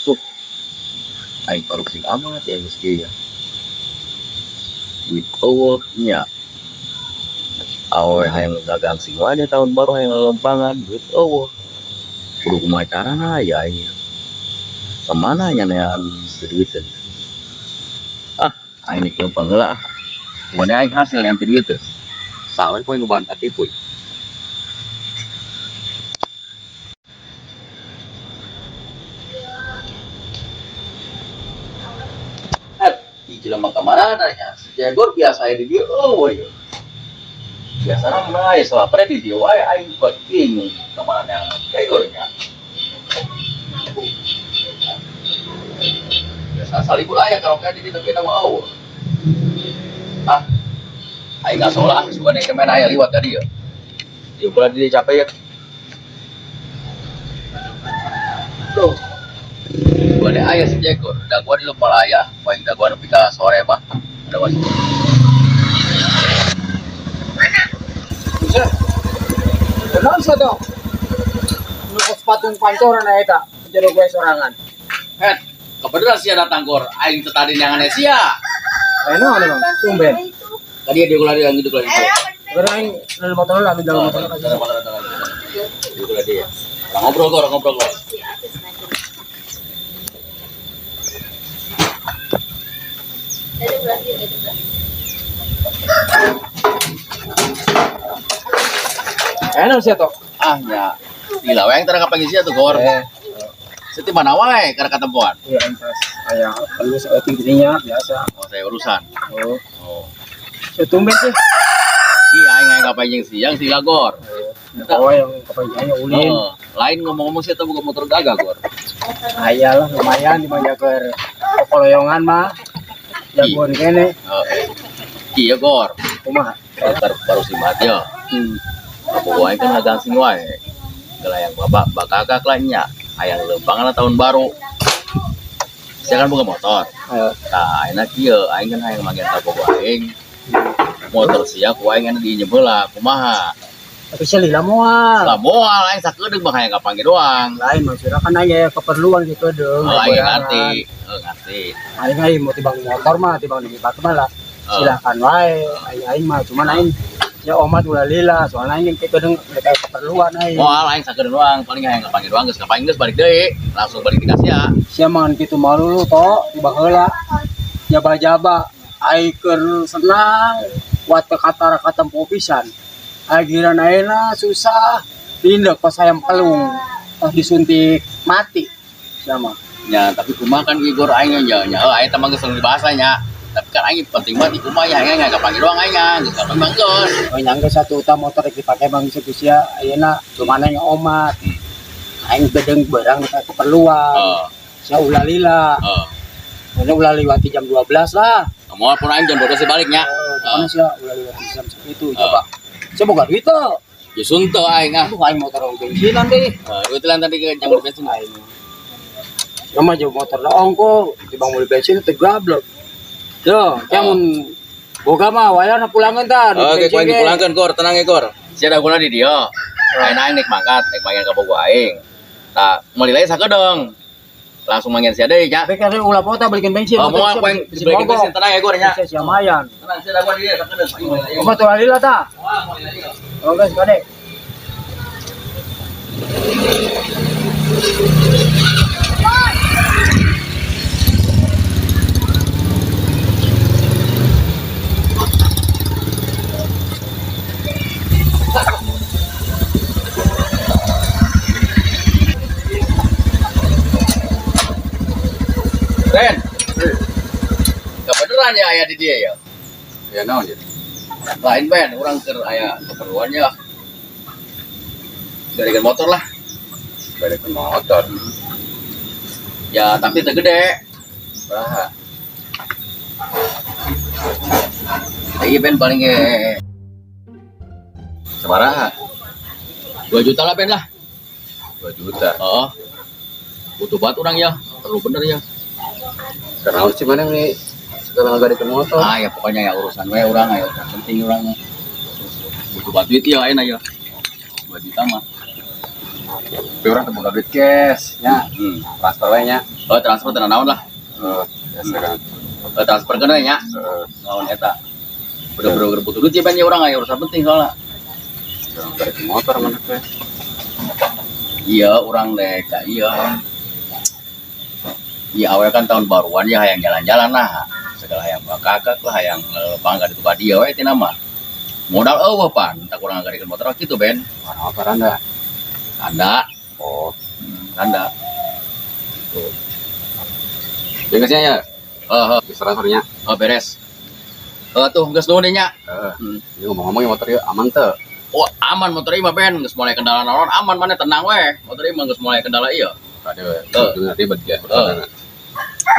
Tuh. Aing korupsi amat ya geus kieu ya. Duit euweuh nya. Awewe hayang gagangsing wae tahun baru hayang lelempangan, duit euweuh. Kudu kumaha carana ya aing ya. Kemana nya neangan duit teh? Ah, aing rek leumpang heula ah. Pokona aing hasil neangan duit teh. Saha we poe nu bantah kitu. Eh, jelema ka mana nya? Si Jegor biasa aya di dieu euweuh ieu. Biasana mah aya salapre di dieu wae, aing buat bingung ka mana neangan Jegor nya. Biasa salibur aya karaoke di dieu tapi eta mah euweuh. Ah, aing ngasolah sugan yang main aya liwat ka dieu. Dieu pula di dieu capek ya. Tuh. Gua ada aya si Jegor, da gua di lupa aya, paling da gua nepi ka sore mah. Ada wajib. Bisa. Kenal sa to? Nu sepatong pancoran na eta, jero gue sorangan. Het, kebetulan sia datang gor, aing teh tadi neangan sia. Ayo no, ano bang? Tumben. Tadi dia gula dia gitu gula dia. Pero aing lalu motor lah, ambil dalam motor Motor motor motor. Dia gula dia. Orang ngobrol gor, orang ngobrol gor. Ayo no siya to. Ah nya. Gila wae tara kapanggih sia tuh gor. Eh, Seti mana wae karena ketempuan. iya aing pas aya perlu sa tingginya biasa. Oh, saya urusan. Oh, Oh. siya tumben sih. Iya, aing aing kapanggih siang sila gor. Oh, yang kapanggihnya ulin. Oh, lain ngomong-ngomong sia tuh buka motor gagah gor. Aya lah lumayan dimanjaker kokoloyongan mah. Jagoan kene. Oh, iya gor. Kumaha? Baru baru si mati ya. Aku wae kan ngagangsing wae. Gelayang bapak bakakak lah nya. Hayang leumpangan lah tahun baru. Saya kan buka motor. Ayo. Nah, enak kieu, aing kan hayang manggen ka bogo aing. Motor sia ku aing anu diinjem heula, kumaha? Tapi siya lila moal. Lah moal aing sakedeung mah hayang kapanggih doang. Lain maksudnya kan aya keperluan gitu dong. Oh, aing ngerti. Oh, ngerti. Aing aing mau tibang motor mah, tibang di batu mah lah. Oh. Silakan wae, aing aing mah cuman aing ya omat ulah lila, soalnya aing kitu deung mereka keperluan aing. Moal aing sakedeung doang, paling hayang kapanggih doang geus kapanggih geus balik deui, langsung balik di sia. Sia mah kitu malu lu to, tibang heula. Jaba-jaba aing keur senang, kuat ke katara katempo pisan. Agiran ayeuna susah, tindak pas ayam pelung, pas disuntik mati. Sia mah. Ya, tapi kumaha kan Igor aing nya nya aing teh mah geus dibahas nya. Tapi kan aing penting banget kumaha ya aing hayang kapanggih doang aing geus kapanggih mah geus. Oh, nyangga satu utang motor rek dipake bang sia ayeuna cuman aing omat. Aing bedeng barang dekat keperluan. Heeh. Sia ulah lila. Heeh. Pokoknya ulah liwati jam 12 lah. Moal pun aing jam 12 balik nya. Heeh, pokoknya sia ulah liwati jam segitu coba. Sia boga duit teu? Ya sunto aing ah. Aduh aing motor bensinan deh. Heeh, duit lan tadi ke jam bensin aing. Ya mah jauh motor lah ongko, tibang beli bensin teu gablek. Yo, kayak mun boga mah wayahna pulangan tah. Oke, kau yang dipulangkan gor, tenang ya gor. Sia da guna di dieu. Aing aing naik mangkat, naik mangkat ka bogo aing. Tah, meuli lain sakedeung. Langsung manggen sia deui nya. Tapi kan ulah pota belikan bensin. Oh, moal ku aing dibelikan bensin, tenang ya gor nya. Sia lumayan. Tenang sia da gua di dieu sakedeung. Aing meuli lain. Obat ulah lila tah. Moal meuli lain. Oh, guys, kade. Ren. Kebeneran ya aya di dia ya. Ya naon ya. Lain Ben, orang keur aya keperluannya. Balikan motor lah. Balikan motor. Ya, tapi teu gede. Baraha. Iya Ben paling ge Sabaraha? 2 juta lah Ben lah. 2 juta. Heeh. Butuh banget orang ya, perlu bener ya. Karena sih mana nih sekarang agak di motor. Ah ya pokoknya ya urusan we urang ya urusan penting urang. Butuh banget duit ya enak ya. 2 juta mah. Tapi urang teu boga duit cash nya. Transfer we nya. Oh, transfer teu naon lah. Heeh, biasa kan. Oh, transfer kan we nya. Heeh. Naon eta. Bener-bener butuh duit ya banyak orang aya urusan penting soalnya. Urang balik motor mana teh. Iya, orang deh, kak iya. Iya, awalnya kan tahun baruan ya hayang jalan-jalan lah. Segala hayang kakak lah, hayang bangga di tempat dia we tina mah. Modal eueuh pan, tak kurang ngagadikeun motor kitu Ben. Orang apa randa? Anda, Oh, anda. ya geus nya ya. Heeh, Geus transfernya. oh, beres. Eh tuh geus nuhun nya. Heeh. Hmm. Ini ngomong-ngomong ya motor ieu aman teu? Oh, aman motor ieu mah Ben, geus mulai kendala naon aman mana tenang we. Motor ieu mah geus mulai kendala ieu. Kade we. Heeh. Ujungnya ribet ya. Heeh.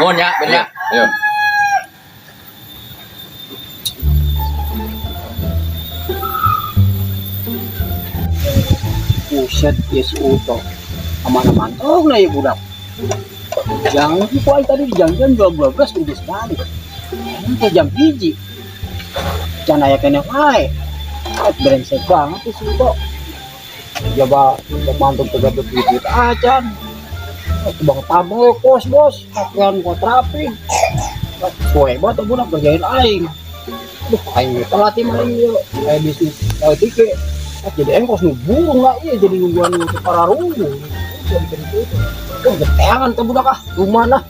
Nuhun ya, Ben ya. Ayo. Buset, ya si Uto. Aman-aman oh lah ya budak. Jangan ku aing tadi dijanjian jam 12 kudu balik. Ini ke jam 1. Can aya keneh wae. Ah, brengsek banget ya si Uto. Jaba mantuk tegak duit acan. Bang tabel kos bos, pakaian gua terapi. Suwe banget budak kerjain aing. Aduh, aing telat mah ieu. Kayak bisnis tike. Ah, jadi engkos nu burung lah iya jadi nungguan nu para rungu. Jadi itu. Oh, geteangan teh budak ah, lumayan lah.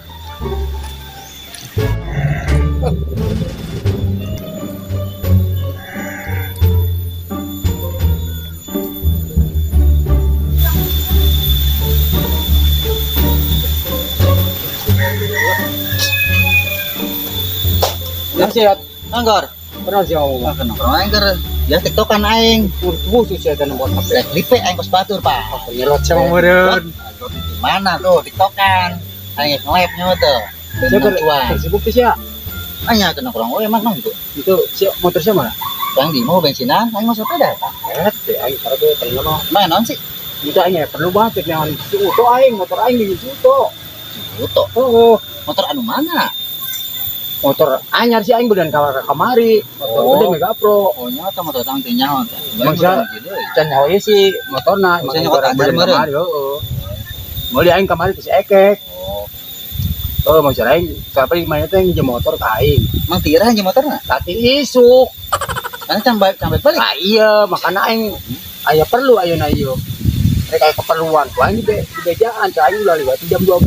Nah, sehat. Anggar. Pernah sih Allah. Nongkrong anggar. Ya tiktokan aing. Khusus ya kan buat apa? Rek lipe aing kos batur, Pak. Nyelot sama meureun. Mana tuh tiktokan? Aing geus nge-live nya tuh. Saya Bener cuan. sibuk sih ya. Anya ke nongkrong we emang gitu. Itu si motor siapa mana? Bang di mau bensinan, aing mau sepeda, Pak. Eh, aing karena tuh telinga mah. Mana naon sih? Itu aing ya perlu banget yang si Uto aing motor aing di si Uto. Uto. Oh, Motor anu mana? motor anyar sih aing bedan kamar kamari. Motor Oh. gede Mega Pro. Oh, nya atau motor tang teh nyaho. Emang sia can nyaho ieu sih motorna, Maksudnya nyokot anyar bedan meureun. kamari heeh. Meuli aing kamari ke si Ekek. Oh, Oh, mau aing siapa di mana teh nginjem motor ka aing. emang tirah aja motorna? Tati isuk. Karena can balik balik. Ah iya, makanya aing aya perlu ayeuna ieu. Rek aya keperluan ku aing di bejaan, cai aing ulah liwat jam 12.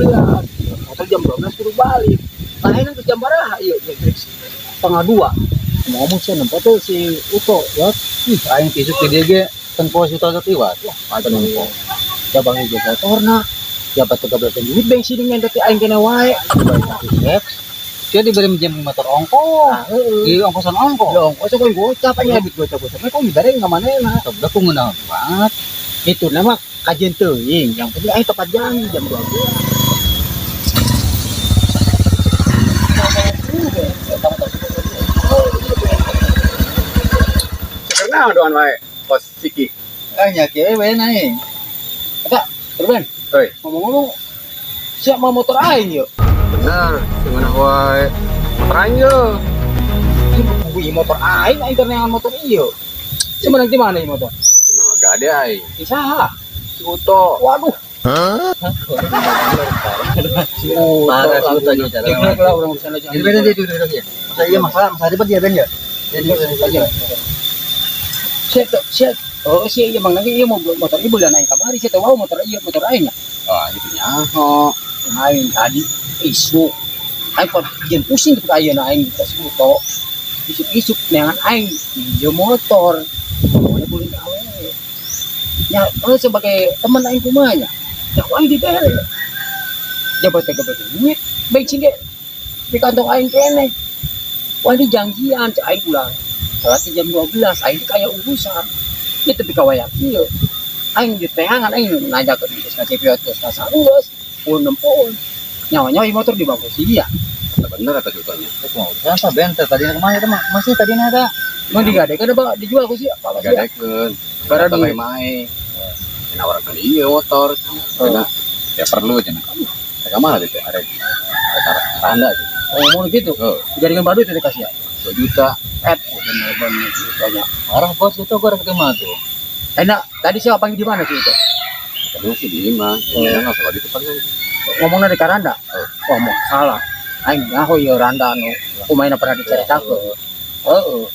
Motor jam 12 kudu balik. Nah, aing ke jam baraha ieu setengah dua. Ngomong sih nempo tuh si Uto ya. Ih, aing tisuk di DG tempo si Uto liwat. Wah, ada nempo. Jabang hijau motorna. Jabat 13 duit bensin dengan tapi aing kena wae. Dia diberi minjem motor ongko. Ah, heeh. Di ongkosan ongko. Ya ongkos kok gocap aing duit gocap-gocap. Kok dibere ka manehna. Sebelah ku ngeunah banget. Itu nama kajian teuing. Yang penting aing tepat jam jam 12. Karena doan wae kos siki. Ah, nya kieu we aing. Ruben, Hoi. ngomong-ngomong, siap mau motor aing yuk. Bener, gimana wae. Motor aing ye. Ini motor aing, aing karena motor iyo. Sebenarnya di mana ini motor? Emang agak ada aing. Di saha? Si Uto. Waduh. Si Uto. Parah si Uto aja cara. Ini lah orang urusan aja. Jadi beda dia duduk ya. Masa iya masalah masalah ribet ya Ben ya. Jadi aja. Siap, siap. Oh, si iya bang lagi iya mau motor ibu dan aing kamari siap tahu motor iya motor aing ya. Ah, itu nyaho. Aing tadi isu. Aing kok bikin pusing ketika ayeuna aing ke si Uto. Isuk-isuk neangan aing minjem motor. Pokoknya boleh awe. Ya, kalau sebagai teman aing kumaha nya. Ya aing dibere. Jabat teh gawe duit, bensin ge di kantong aing keneh. Wah ini janjian, cek aing ulang. Telat jam 12, aing kayak urusan. Ini tapi kawayak ieu. Aing di teangan aing nanya ke geus ngasih piot geus geus, pun nempoon. Nyawa-nyawa motor di bangku sia. Bener atau si Utonya? Mau urusan apa Ben? Tadi kemana itu masih tadi ada. Mau digadekeun apa dijual ku sia? Apa sia? Gadekeun. Karena Karena di- mae. Nawarkeun ieu motor. Karena ya perlu cenah. Mereka mana gitu? Ada randa gitu. Oh, mau gitu. Oh, Digadekeun baru itu dikasih ya. 2 juta. Eh, bener-bener ceritanya. Parah bos itu gua ketemu tuh. Enak, tadi siapa panggil di mana sih itu? Katanya sih di imah. Ya nggak salah di depan kan. Ngomongna di Karanda. Wah, mau salah. Aing nyaho ieu randa anu kumaha pernah diceritakeun. Heeh.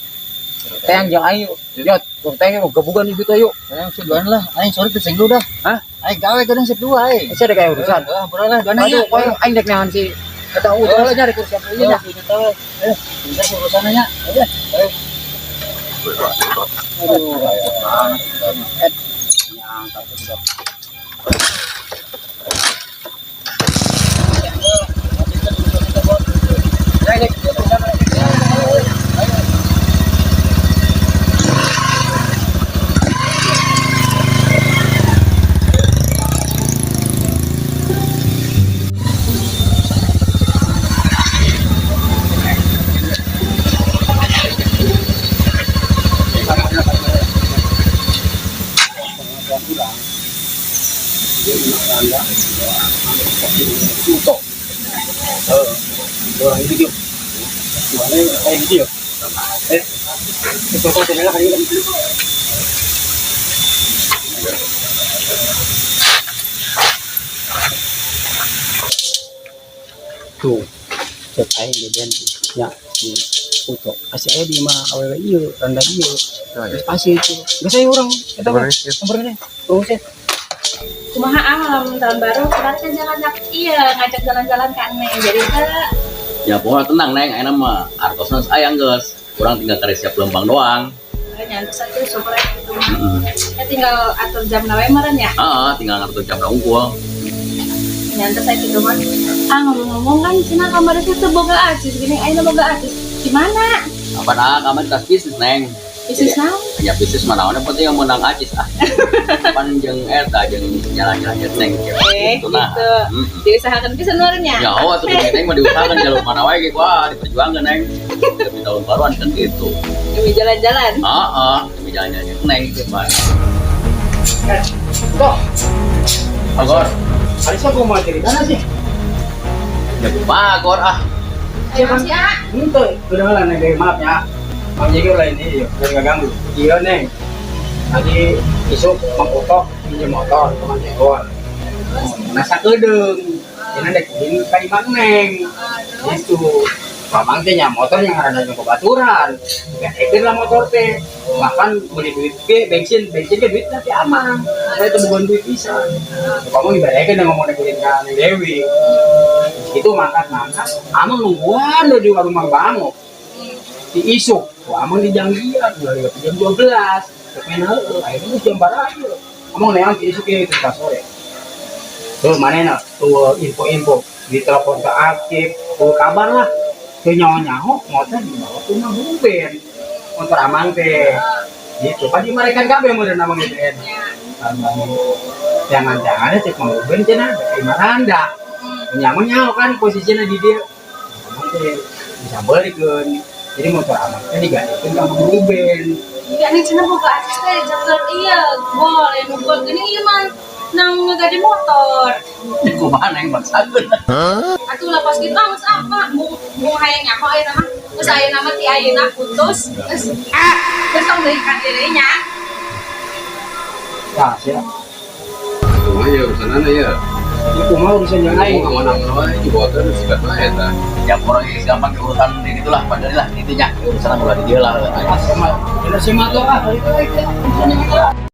Teh jeung aing yot, teh gebugan itu tuh yuk. Aing sih duaan lah. Aing sore teh sing dah. Hah? Aing gawe kadang sip dua aing. Masih ada kayak urusan. Heeh, ampura lah duaan Aduh, koy aing dek neangan si eta udah lah nyari kursi apa ieu nya. Eh, bentar urusannya nya. Eh, Aduh, banget. Eh, nyangka sudah. Orang itu dia. Gimana kayak gitu ya? Eh, itu kali ini. Tuh, cek aing beben ya si Uto. Kasih aja di mah awewe ieu, randa ieu. Terus pasti itu. Geus aya urang eta mah. Nomornya. Terus ya. Kumaha ah malam tahun baru kemarin kan jangan ngajak iya ngajak jalan-jalan kan Neng. Jadi kita Ya pokoknya tenang Neng, ayeuna mah artosna geus aya geus. Urang tinggal kare siap lempang doang. Nyantus atuh syukur aya gitu mah. Heeh. Ya tinggal atur jam nawe meureun ya. Heeh, tinggal ngatur jam unggul. Nyantus aya gitu mah. Ah ngomong-ngomong kan cenah kamari teh teu boga acis gini ayeuna boga acis. Gimana? Apa nah kamari tas bisnis Neng. Bisnis naon? Ya bisnis mah naon yang penting yang menang acis ah. Pan jeung eta jeung jalan-jalan jeung Neng Eh, gitu nah. gitu. Diusahakan pisan meureun ya. Ya oh atuh demi Neng mah diusahakan jalur mana wae ge wah diperjuangkeun Neng. Demi tahun baruan kan gitu. Demi jalan-jalan. Heeh, demi jalan-jalan jeung Neng gitu mah. Toh, Agor, Alisa gua mau cerita sih. ya kumaha Gor ah. Ayo sih ah. Ente, udah lah Neng, maaf ya. Bang Jegel lah ini, ya, biar nggak ganggu. Iya Neng, tadi isuk Mang Utok pinjam motor ke Mang Jegol. Nah sakedeung, ini dek kulin ka imah Neng. Gitu. Mamang teh nya motor yang ngaranna jeung babaturan. Berekeun lah motor teh. Bahkan beli duit ge bensin, bensin ge duit nanti aman. Saya teu boga duit pisan. Kamu diberekeun ngomong dek kulin ka Neng Dewi. Itu mangkat-mangkat, amang nungguan di warung Mang Bango. Di isuk, wah amang di janggian, udah lewat jam 12. Kepen heueuh, ayeuna geus jam baraha. Amang neang di isuk ieu ka sore. Tuh manehna tuh info-info di telepon ke Akif, tuh kabar lah. Tuh nyaho-nyaho motor dibawa ke Mang Ruben. Motor amang teh. Gitu, kan di mereka kabeh meureun amang gitu kan. Jangan-jangan cek Mang Ruben cenah ka Maranda. Nyaman nyaho kan posisinya di dia. Amang teh bisa belikeun. Jadi motor amang teh digantikan ka Mang Ruben. Iya nih cenah boga acis teh jaker iya gol nu gol geuning ieu mah nang ngagade motor. Kumaha Neng maksakeun. Atuh lah pas gitu ah geus apa bung bung hayang nyaho ayeuna mah. Geus ayeuna mah ti ayeuna putus. Geus geus tong deui ka dirinya. Nah, siap. Kumaha ya urusanana ya. Ini kumaha urusan yang lain. Ngomong mana wae dibawa terus sikat wae eta. Ya pokoknya geus gampang ke urusan ini itulah padahal lah intinya urusan ulah di dia lah. Ah, sama. Bener sih mah tuh ah, balik lagi. Urusan yang lain.